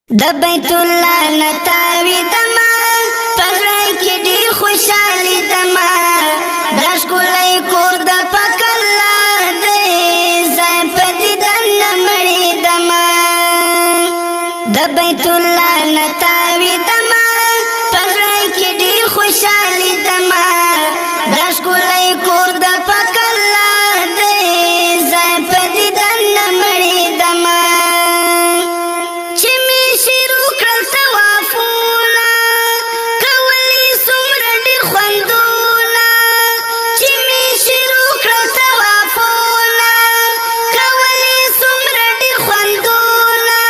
د بیت الله نتاوی دما پزړه کې ډیر خوشحالي دما، د ښکلی کور د پاک الله دی، ځای په دیدن نه مړې دما. د بیت الله نتاوی دما پزړه کې ډیر خوشحالي دما، د ښکلی کور د پاک الله دی، ځای په دیدن نه مړې دما. چې مې شروع کړل طوافونه، کولې څومره ډېر خوندونه. چې مې شروع کړل طوافونه، کولې څومره ډېر خوندونه،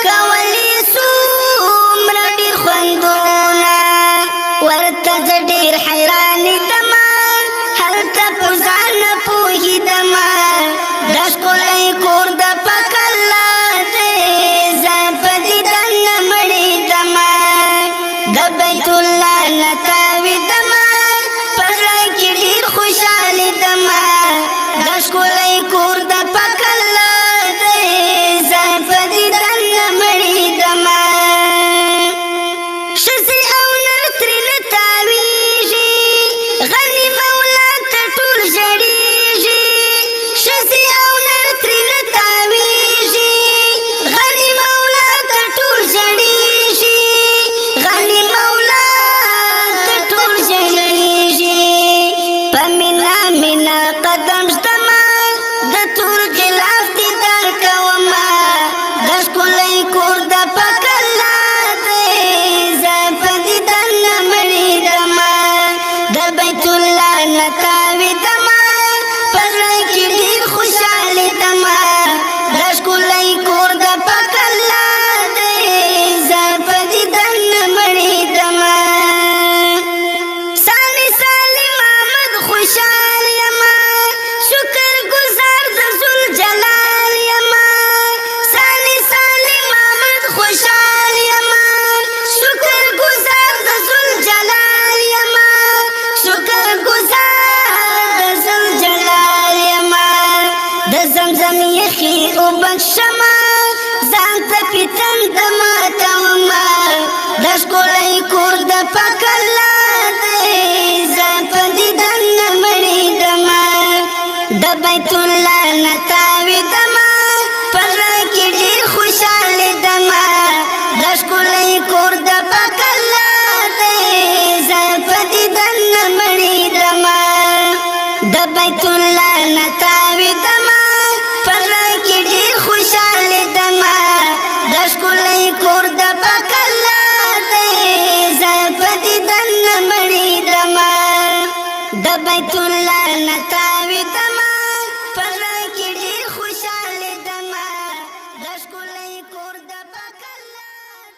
کولې څومره ډېر خوندونه. ورته زه ډېر حیران دما، هلته په ځان نه پوهېدمه. د ښکلی کور د پاک الله دی، ځای په دیدن نه مړېدمه. د بیت الله نه تاوېدمه، په زړه کې ډېر خوشحالېدمه. د ښکلی کور د پاک الله دی، ځای په دیدن نه مړېدمه. ښځې او نر ترېنه تاویږي، غني مولا ته ټول ژړېږي. ښځې او نر ترېنه تاویږي، غني مولا ته ټول ژړېږي، غني مولا ته ټول ژړېږي. په مینا مینا قدم ږدمه، د تور غلاف دیدار کومه. د ښکلی کور د پاک الله دی، ځای په دیدن نه مړېدمه. د بیت الله نه تاوېدمه، په زړه کې ډېر خوشحالېدمه. د ښکلی کور د پاک الله دی، ځای په دیدن نه مړېدمه. سالي سالي محمد خوشحال یمه، شکر گزار د ذل جلال یمه. سالي سالي محمد خوشحال یمه، شکر گزار د ذل جلال یمه، شکر گزار د ذل جلال یمه. د زمزم یخي اوبه څښمه، ځان ته پیتن د ماتومه. د ښکلی کور د پاک الله دی، ځای په دیدن نه مړېدمه. د بیت الله نه تاوېدمه، په زړه کې ډېر خوشحالېدمه. د ښکلی کور د پاک الله دی، ځای په دیدن نه مړېدمه. د بیت الله نه تاوېدمه، په زړه کې ډېر خوشحالېدمه. د ښکلی کور د پاک الله دی، ځای په دیدن نه مړېدمه. د بیت الله نه تاوېدمه.